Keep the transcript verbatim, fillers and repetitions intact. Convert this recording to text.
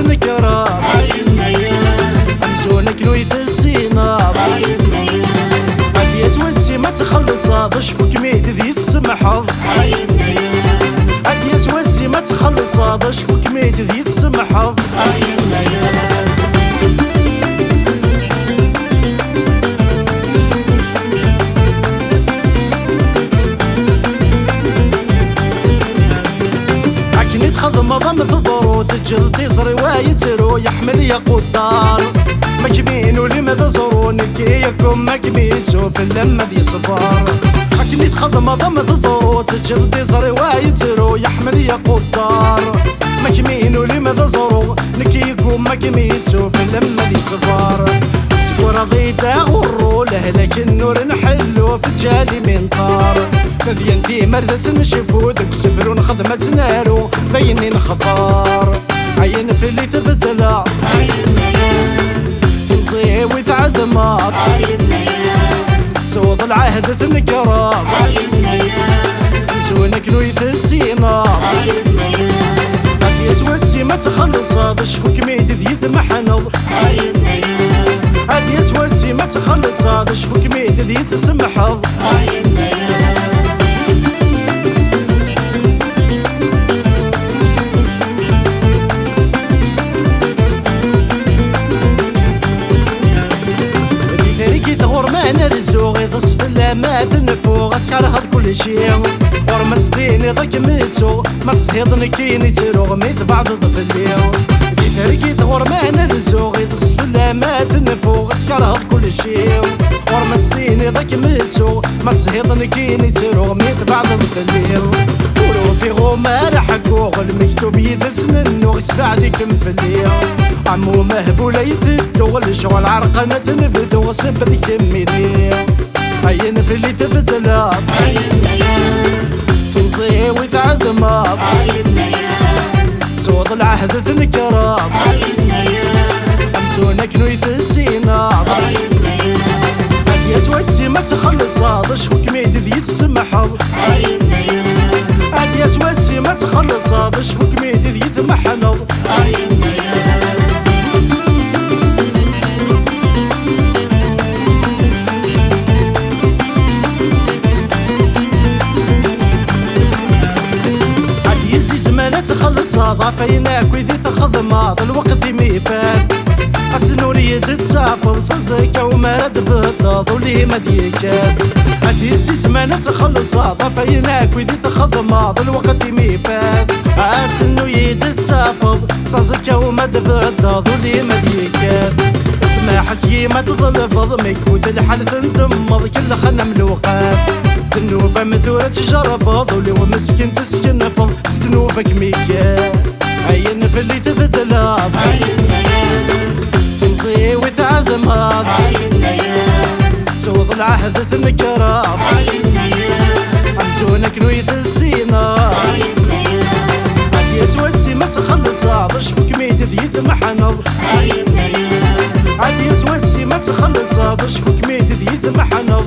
Nekreḍ, ay yennayer, amzun akken ur yi-tessineḍ, ay yennayer. Ad yas wass-im ad txellṣeḍ acku-kem-id di tsemḥeḍ, ay yennayer. Ad yas wass-im ad txellṣeḍ acku-kem-id di tsemḥeḍ, ay yennayer. Akken i txedmeḍ am teḍru, teǧǧeḍ iẓri wa yettru, yeḥmel yaqudar. Ma kmin ulim d aẓru, nekki yakum ma kmi yettu, fell-am ad yeṣber. Akken i txedmeḍ am teḍru, teǧǧeḍ iẓri wa yettru, yeḥmel yaqudar. Ma kmin ulim d aẓru, nekki yakum ma kmi yettu, fell-am ad yeṣber. Teskurreḍ-iyi-d aɣurru, lehlak n ur nḥellu, f ǧǧal iminṭar. Tadyant imerdasen nceffu, deg usefru nxedm ad tt-naru, d ayen i nextar. Ayen fell-i tbeddleḍ, temẓi-w i tɛedmeḍ. Tesweḍ lɛehd tnekreḍ, zun akken ur yi-tessineḍ. Ad yas wass-im ad txellṣeḍ acku-kem-id d yi-tmeḥneḍ. Ad yas wass-im ad txellṣeḍ acku-kem-id d yi-tsemḥeḍ. Di trigit ɣur-m ad nerzu, iḍes fell-am ad nfu, ad tkerheḍ kulci. Ɣur-m ad s-tiniḍ ad kem-ttuɣ, ma teshiḍ nekkini ttruɣ, mi tbeɛdeḍ fell-i. Di trigit ɣur-m ad nerzu, iḍes fell-am ad nfu, ad tkerheḍ kulci. Ɣur-m ad s-tiniḍ ad kem-ttuɣ, ma teshiḍ nekkini ttruɣ, mi tbeɛdeḍ fell-i. Ur ufiɣ umar ḥegguɣ, lmektub yid-s nennuɣ, isbeɛd-ikem fell-i. Am umehbul ay tedduɣ, lecɣal ɛerqen ad t-nebdu, seb d kemm i d-i. Ayen fell-i tbeddleḍ, temẓi-w i tɛedmeḍ. Tesweḍ lɛehd tnekreḍ, amzun akken ur yi-tessineḍ. Ad yas wass-im ad txellṣeḍ acku-kem-id d yi-tsemḥeḍ. Ad yas wass-im ad txellṣeḍ acku-kem-id d yi-tmeḥneḍ. Ad yezzi zzman ad txellṣeḍ ɣef ayen akk i di txedmeḍ, lweqt imi ifat. Ass-n ur yi-d-tettafeḍ, s aẓekka umar ad d-tbeddeḍ, ul-im ad yekkat. Ad yezzi zzman ad txellṣeḍ ɣef ayen akk i di txedmeḍ, lweqt imi ifat. Ass-n ur yi-d-tettafeḍ, s aẓekka uma d-tbeddeḍ, ul-im ad yekkat. Smaḥ s yima tḍelbeḍ, mi ifut lḥal tentemmeḍ, kellxen am lewqat. Ddnub am tura tjerrbeḍ, ul-iw meskin teskenfeḍ, s ddnub ad kem-ikker. Ayen fell-i tbeddleḍ, temẓi-w i tɛedmeḍ. Tettuḍ lɛehd tnekreḍ, amzun akken ur yi-tessineḍ. Ad yas wass-im ad txellṣeḍ acku-kem-id d yi-tmeḥneḍ. Ad yas wass-im ad txellṣeḍ acku-kem-id d yi-tmeḥneḍ.